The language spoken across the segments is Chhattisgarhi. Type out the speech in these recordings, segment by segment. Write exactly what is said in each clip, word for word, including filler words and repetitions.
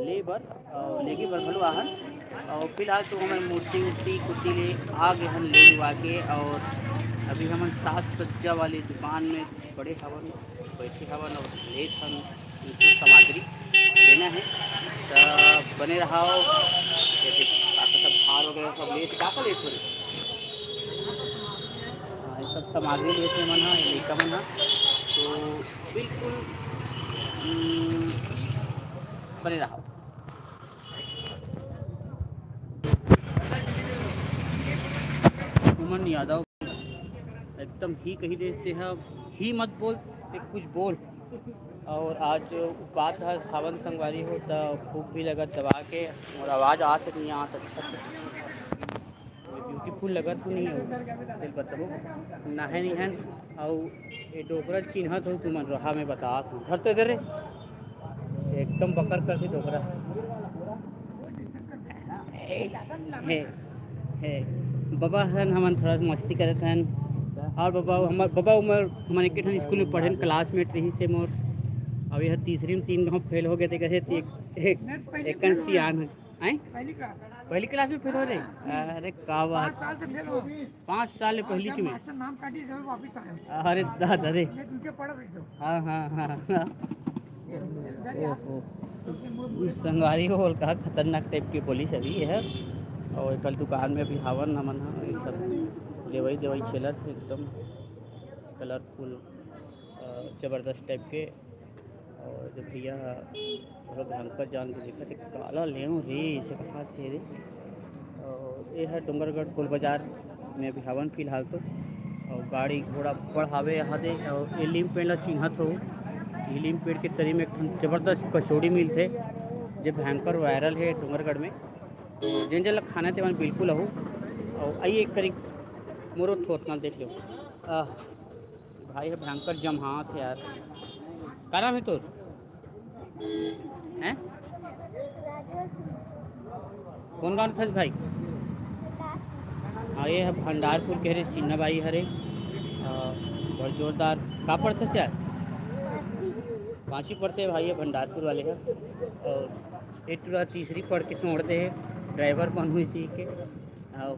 ले बर और लेगे बर घलो आहन। और फिलहाल तो हमन मूर्ति उर्ति कुर्ति ले आ गे हन, ले उआ के। और अभी हमन साज सज्जा वाली दुकान में बड़े हवन, बैठे हवन और लेत हन, कुछ सामग्री लेना है। तो बने रहो। ये देख, काका सब हार वगैरह सब लेत, का का लेत हो रे? हाँ, ये सब सामग्री लेत हे मन हा, ये लइका मन हा। तो बिल्कुल, हम्म, बने रहो। उमन यादव एकदम ही कही देते हैं, ही मत बोल, ते कुछ बोल। और आज उपात ह सावन संगवारी हो, त खूब भी लगत दबा के, और आवाज़ आत नहीं आत अच्छा से। ब्यूटीफुल लगत हो नहीं हो, दिल बताओ, नहाए नहीं हन। और ये डोकरा चिन्हत हो तुमन रहा, मैं बतात हूँ, धरते दे रे, एकदम बकर करथे डोकरा। हे, हे, बबा हन, हमन थोड़ा सा मस्ती करत हन। और बबा, हमर बबा उमर, हमन एक ठन स्कूल में पढ़े, क्लासमेट रही से मोर। अब यह तीसरी में तीन गाँव फेल हो गए थे, कहे थे एक, एक, एक सियान है। हैं? पहली क्लास में फेल हो रहे? अरे का बात। पाँच साल से फेल हो। पाँच साल ले पहली के में। मास्टर नाम काटी, सब वापस आए। अरे दादा रे। ये तुमके पढ़त रही तो। हाँ, हाँ, हाँ, हाँ। ओहो। उस संगवारी हो, का खतरनाक टाइप के पुलिस अभी है। और कल दुकान में अभी हावन हमन ह, ये सब लेवई देवई चलत हे, एकदम कलरफुल, अ, जबरदस्त टाइप के। और जो भैया ह, थोड़ा भयंकर जान के देखत हे, काला लेव रे, इसे कहा थे रे। और ये है डोंगरगढ़ गोल बाजार में अभी हावन फिलहाल तो। और गाड़ी घोड़ा बढ़ावे यहाँ दे। और ये लीम पेड़ ला चिन्हत हो, ये लीम पेड़ के तरी में एक ठन जबरदस्त कचौड़ी मिलथे, जे भयंकर वायरल है डोंगरगढ़ में। तो जेन जेन ला खाना ते मन बिल्कुल आहू। और आइए एक करी मोरो थोथना देख लो। आह, भाई है भयंकर जमहात है यार। का नाम है तोर? हैं? कौन गाँव था भाई? हाँ, ये है भंडारपुर के हरे, सिन्हा भाई हरे। अ, बड़ जोरदार। का पढ़थे से यार? पाँचवीं पढ़थे भाई, ये भंडारपुर वाले है। और एक टूरा तीसरी पढ़ के सोड़ दे है, ड्राइवर बनहूँ इसी के। आओ।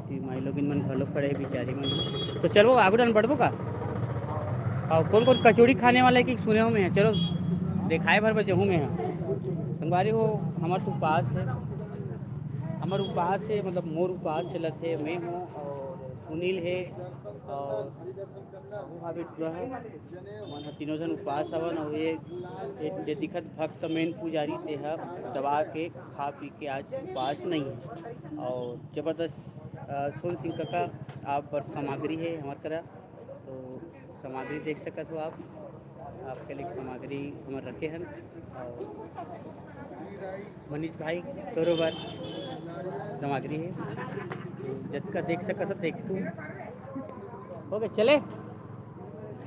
कि माई लोगिन मन घलो खड़े हे बिचारी मन। तो चलो आगू डन बढ़बो का? और कौन कौन कचौड़ी खाने वाला है कि सुने हो मैं, चलो दिखाए भर बजे हूँ मैं। संगवारी हो, हमार तो उपास है, हमार उपास है, मतलब मोर उपास चलत है, मैं हूँ और सुनील है और वो भाभी पूरा है। मन ह तीनों झन उपास हवन, अउ ये, ये, ये दिखत भक्त मेन पुजारी, ते ह दबा के खा पी के आज उपास नहीं है। और जबरदस्त, अ, सोन सिंह कका, आप बर सामग्री है हमार करा, तो सामग्री देख सकत हो आप, आपके लिए सामग्री हमर रखे हन। और मनीष भाई, तोरो बर सामग्री है, जतका देख सकत हो, देख तू। हो गए, चले।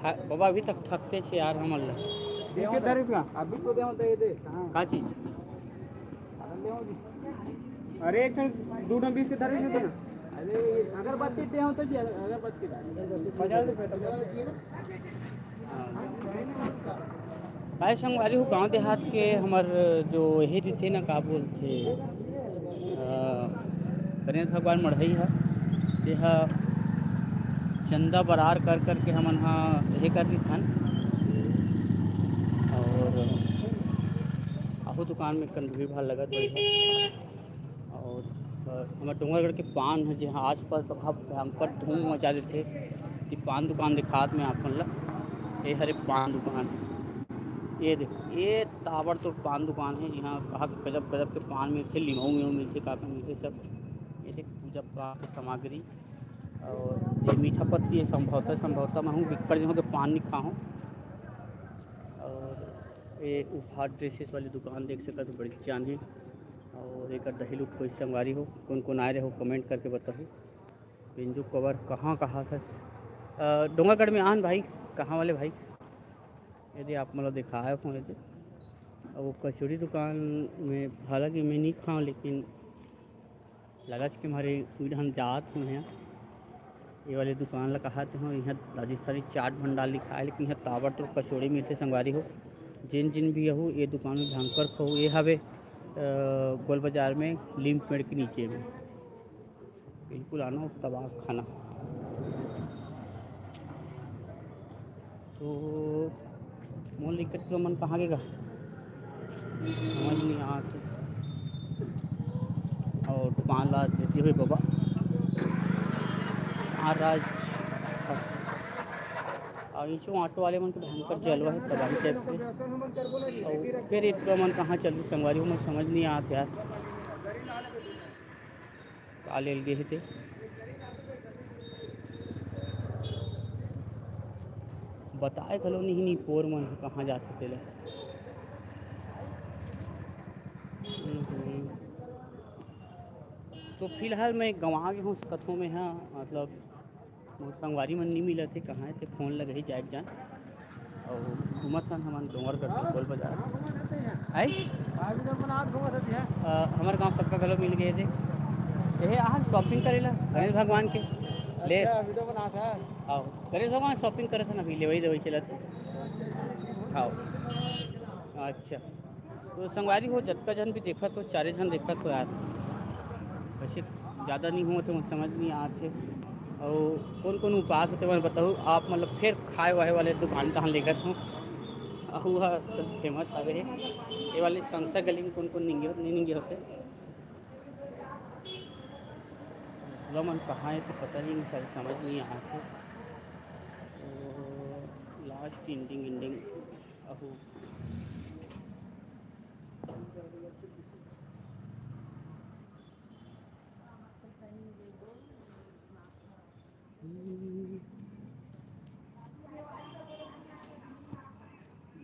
खा-, बाबा अभी तक थकते छे यार हमन ला। बीस के धरिस का? अभी तो देहूं तो ये दे। हाँ। का चीज? अरे एक ठन दू ठन बीस के धरिस तो ना। अरे अगरबत्ती देहूं तो जी, अगरबत्ती। पचास रुपये तो। भाई संगवारी हो, गांव देहात के हमर जो यही रहिथे ना, का बोलथे, अ, गणेश भगवान मढ़ई ह, तेहा चंदा बरार कर करके हमन ह ये कर रहिथन। और आहू दुकान में कन भीड़ भाड़ लगत बढ़िया। और, अ, हमर डोंगरगढ़ के पान ह, जेहा आसपास बखा भयंकर धूम मचा देथे, कि पान दुकान दिखात मैं आप मन ला। ये हरे पान दुकान, ये देख, ये ताबड़तोड़ पान दुकान है, यहाँ कहा गजब गजब के पान मिलथे, लिमऊ मिमऊ मिलथे, का का मिलथे सब। ये देख, पूजा पाठ के सामग्री और ये मीठा पत्ती है, संभवतः, संभवतः मैं हूँ बिक्कड़ दिन हो के पान नहीं खाहूँ। और ये उपहार ड्रेसेस वाली दुकान देख सकत हो, बड़ी जान है। और एक दही लुट कोई संगवारी हो, कौन कौन आए रहे हो, कमेंट करके बताओ। बेंजो कवर कहाँ कहाँ था? अ, डोंगरगढ़ में आन भाई, कहाँ वाले भाई? यदि आप मतलब दिखाए हो यदि, अब वो कचौड़ी दुकान में, हालांकि मैं नहीं खाऊँ, लेकिन लगच के हमारे उधर हम जात हूँ यहाँ, ये वाली दुकान ला कहा थे, यहाँ राजस्थानी चाट भंडार लिखा है, लेकिन यहाँ ताबड़तोड़ कचौड़ी मिलथे संगवारी हो। जेन जेन भी आहू, ये दुकान में भयंकर खाहू। ये हवे, अ, गोल बाजार में, लीम पेड़ के नीचे में। बिल्कुल आना और तबाह खाना। तो मोर लइका टूरा मन कहाँ गे गा? समझ नहीं आत हे। और दुकान ला देती हुई बाबा। महाराज। और नीचे ऑटो वाले मन के भयंकर जलवा हे, तबाही टाइप के। और फिर ये टूरा मन कहाँ चल दिस संगवारी हो, मोर समझ नहीं आत यार। का लेल गे हे ते? बताए घलो नहीं, नहीं पोर मन ह कहाँ जाथे तेला। हम्म। तो फिलहाल मैं गंवा गे हूँ कथों में, हाँ, मतलब मोर संगवारी मन नहीं मिलत हे, कहाँ हे ते फोन लगही जाए के जान। अउ घूमत हन हमन डोंगरगढ़ के गोल बाजार। आई? अ, हमर गांव कक्का घलो मिल गए थे। यही आहन shopping करे ला गणेश भगवान के। ले। अच्छा, video बनात हे। आओ, गणेश भगवान shopping करे थे ना अभी, लेवई देवई चलत हे। आओ। अच्छा। तो संगवारी हो, जतका झन भी देखत हो, चारे झन देखत हो यार, वैसे ज़्यादा नहीं होत हे, मोर समझ नहीं आत हे। अउ कौन कौन उपास होते, मैं बताऊँ आप, मतलब फिर खाए वाए वाले दुकान तहाँ लेगत हूँ। अउ वह फेमस हवे हे। ये वाले संसा गली में कौन कौन निंगे, नहीं निंगे होते, ओला मन कहाँ हे तो पता नहीं, सर समझ नहीं आत हे। तो last ending, ending अहू।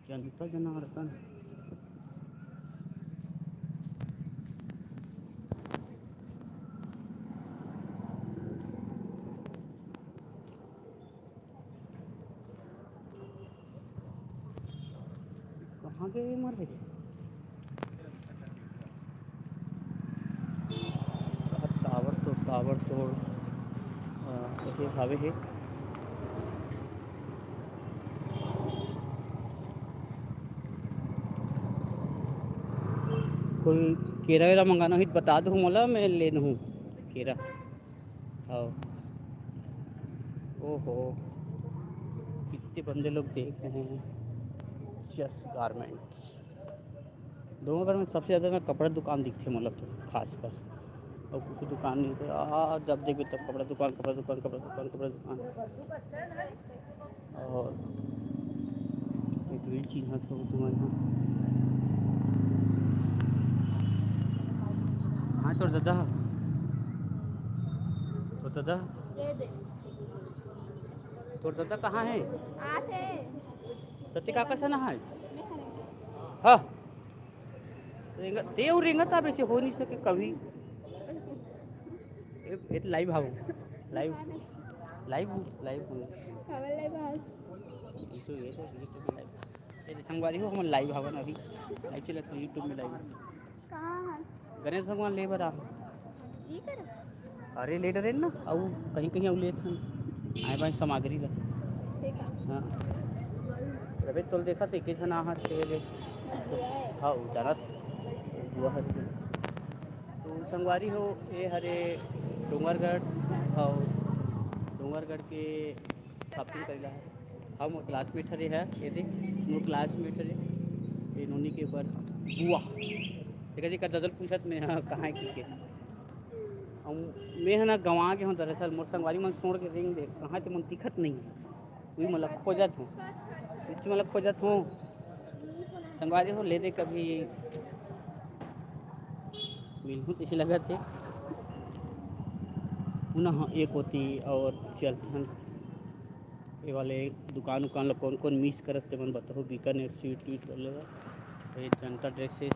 जनता जनार्दन। कहाँ गए मर गए? ताबड़तोड़, ताबड़तोड़, अ, ऐसे हावे हे। कोई केरा वेरा मंगाना होही त बता दो मोला, मैं ले दूँ केरा। आओ। ओहो, कितने बंदे लोग देख रहे हैं। Yes garments. डोंगरगढ़ में सबसे ज़्यादा ना कपड़ा दुकान दिखथे, मतलब, तो खासकर, और कुछ दुकान नहीं थे। आ, जब देखबे तब कपड़ा दुकान, कपड़ा दुकान, कपड़ा दुकान, कपड़ा दुकान। और एक reel चिन्हत हो तुमन ह। हाँ, तोर ददा ह। तोर ददा ह। तोर ददा कहाँ हे? आथे। तते काकर सन आय? हाँ। रेंगत, ते अउ रेंगत आबे से हो नहीं सके कभी। ए, ए तो live हावो। Live, live, live। हमर live हस। YouTube, ये तो YouTube live। ये संगवारी हो, हमन live हावन अभी। Live चलत हे YouTube में live। कहाँ हस? गणेश भगवान ले बर आ। ई कर? अरे ले डरेन ना, अउ कहीं कहीं अउ लेत हन। आए बाए सामग्री ला। ठीक है। हाँ। रबे तोल देखा थे, के झन आहत थे ले। हाँ, उ जानत। बुआ हर। तो संगवारी हो, ये हरे डोंगरगढ़, हाँ, डोंगरगढ़ के shopping करेला हे। हाँ, मोर classmate हरे हे, ये दे, मोर classmate हरे, ये नोनी के ऊपर बुआ। देखा जी, का ददल पूछत मैं, हाँ, कहाँ हे, की के। अउ मैं ह ना गंवा गे हूँ दरअसल, मोर संगवारी मन सोड़ के रेंग दे, कहाँ ते मन दिखत नहीं हे। कोई मतलब खोजत हूँ, कुछ मतलब खोजत हूँ। संगवारी हो, ले दे कभी मिलहूँ तइसे लगत हे। पुनः एक होती और चलथन। ये वाले दुकान उकान ला कौन कौन miss करत ते मन बताओ, बीकानेर sweet वीट वाले ला। ये जनता ड्रेसेस,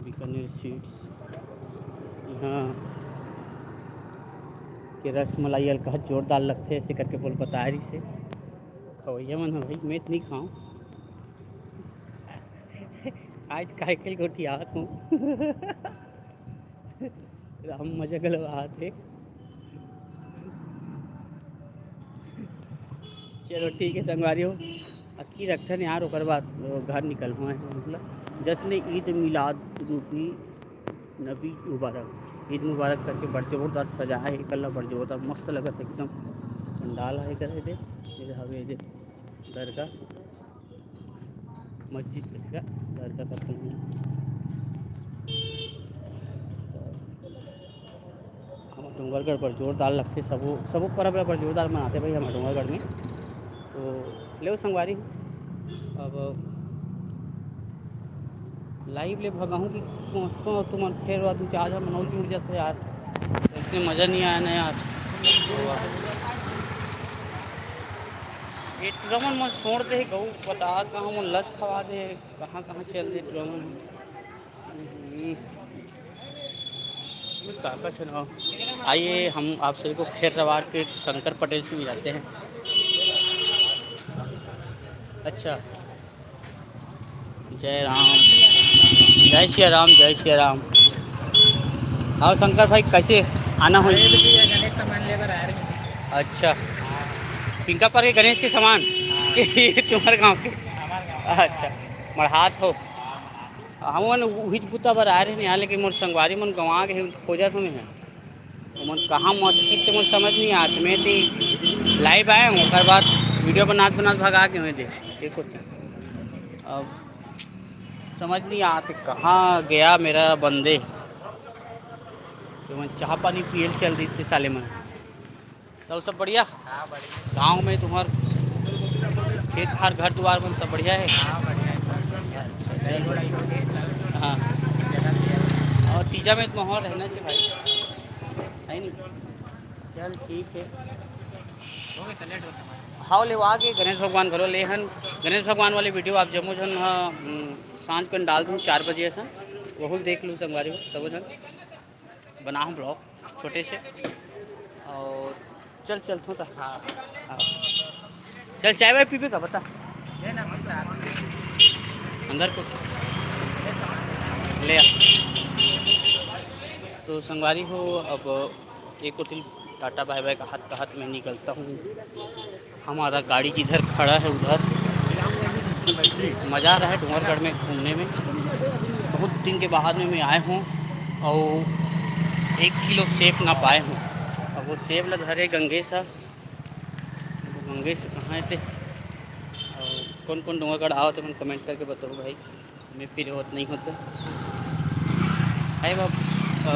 बीकानेर स्वीट्स, यहाँ के रसमलाई अलकहा जोरदार लगथे, ऐसे करके बोल बताए रहिस हे। खवैया मन ह भाई, मैं तो नहीं खाऊँ। आज काय के गोठियावत हूँ। राम मजा गलवात हे। चलो ठीक है संगवारी हो, अक्की रखथन यार, ओकर बाद घर निकलहूँ। मतलब जश्न ईद मिलाद रूपी नबी मुबारक, ईद मुबारक करके बड़ जोरदार सजाए हे एकर ला, बड़ जोरदार मस्त लगत हे एकदम। पंडाल हे करे दे, ये हवे दे दरगाह, मस्जिद का दरगाह करके। हमर डोंगरगढ़ बड़ जोरदार लगथे, सबो सबो परब ला बड़ जोरदार मनाथे भाई हमर डोंगरगढ़ में। तो लेव संगवारी, अब लाइव ले भगाहूँ कि सोचथों तुमन फेर दू चार झन मन जुड़ जाथे यार, इसमें मज़ा नहीं आया ना यार। ये टुरा मन सोड़ दे गऊ, बता कहाँ मन लस खवा दे, कहाँ कहाँ चल दे टुरा मन। हम्म। काका सुनाओ, आइए हम आप सभी को खेर्रावार के शंकर पटेल से मिलाते हैं। अच्छा, जय राम, जय सिया राम, जय सिया राम। आओ शंकर भाई, कैसे आना हो? गणेश सामान ले बर आ रहे हैं। अच्छा, पिंका पर के गणेश के सामान। हाँ। तुम्हारे गांव के? हमारे गांव। अच्छा, मढ़ात हो। हमन उहिच बुता बर आए रहे यहाँ, लेकिन मोर संगवारी मन गंवा गे हे, खोजत हमें हैं। ओमन कहाँ मस्कित ते मोर समझ नहीं आत। मैं ते लाइव आए हूँ, ओकर बाद वीडियो बनात बनात भगा के हुए दे। देखो तो। अब समझ नहीं आत कहाँ गया मेरा बंदे। तो मैं चाह पानी पिए चल दी थे साले मन। तो सब बढ़िया? हाँ, बढ़िया। गाँव में तुम्हार खेत खार, घर दुआर मन सब बढ़िया है? हाँ, बढ़िया है, सब। अच्छा, चल। हाँ। और तीजा में तो माहौल रहना चाहिए भाई, है नहीं? चल, ठीक है। हो गया, तो लेट होता है। हाँ, ले आगे गणेश भगवान घलो ले हन। गणेश भगवान वाले वीडियो आप जम्मो झन ह, हम्म, सांझ को डाल दूँ चार बजे ऐसा, वहू देख लूँ संगवारी हो, सबो झन। बनाहूँ ब्लॉग छोटे से। और चल, चलथों त। हाँ। हाँ। चल, चाय वाय पीबे का, बता। ले ना, मैं तो आ रहा हूँ। अंदर को ले आ। तो संगवारी हो, अब एक कोती टाटा बाय बाय कहत कहत मैं निकलता हूँ। हमारा गाड़ी जिधर खड़ा है उधर। मज़ा आ रहा है डोंगरगढ़ में घूमने में। बहुत दिन के बाद में मैं आया हूँ और एक किलो सेब ना पाए हूँ। अब वो सेब ला धरे गंगेश ह। गंगेश कहाँ हे ते? और कौन कौन डोंगरगढ़ आओ तो मन कमेंट करके बताओ भाई। मैं फिर होत नहीं होता। हाय बाब, अ,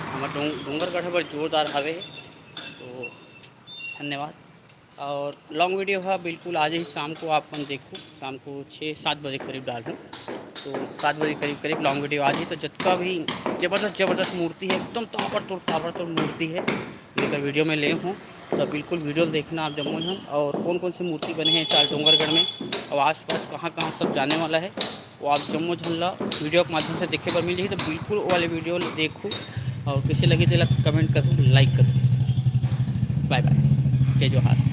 हमर डोंग-, डोंगरगढ़ ह बड़ जोरदार हवे। तो धन्यवाद। और लॉन्ग वीडियो ह बिल्कुल आज ही शाम को आप मन देखो, शाम को छः सात बजे करीब डालहूँ। तो सात बजे करीब करीब लॉन्ग वीडियो आज ही। तो जतका भी जबरदस्त जबरदस्त मूर्ति है, एकदम ताबड़तोड़ ताबड़तोड़ मूर्ति है, जेकर वीडियो में ले हूँ। तो बिल्कुल वीडियो देखना आप जम्मो झन। और कौन कौन सी मूर्ति बने हैं इस साल डोंगरगढ़ में और आसपास कहाँ कहाँ सब जाने वाला है, वो आप जम्मो झन ला वीडियो के माध्यम से देखे बर मिलही। तो बिल्कुल वो वाले वीडियो ला देखहू और कइसे लगी तेला कमेंट करहू, लाइक करहू। बाय बाय, जय जोहार।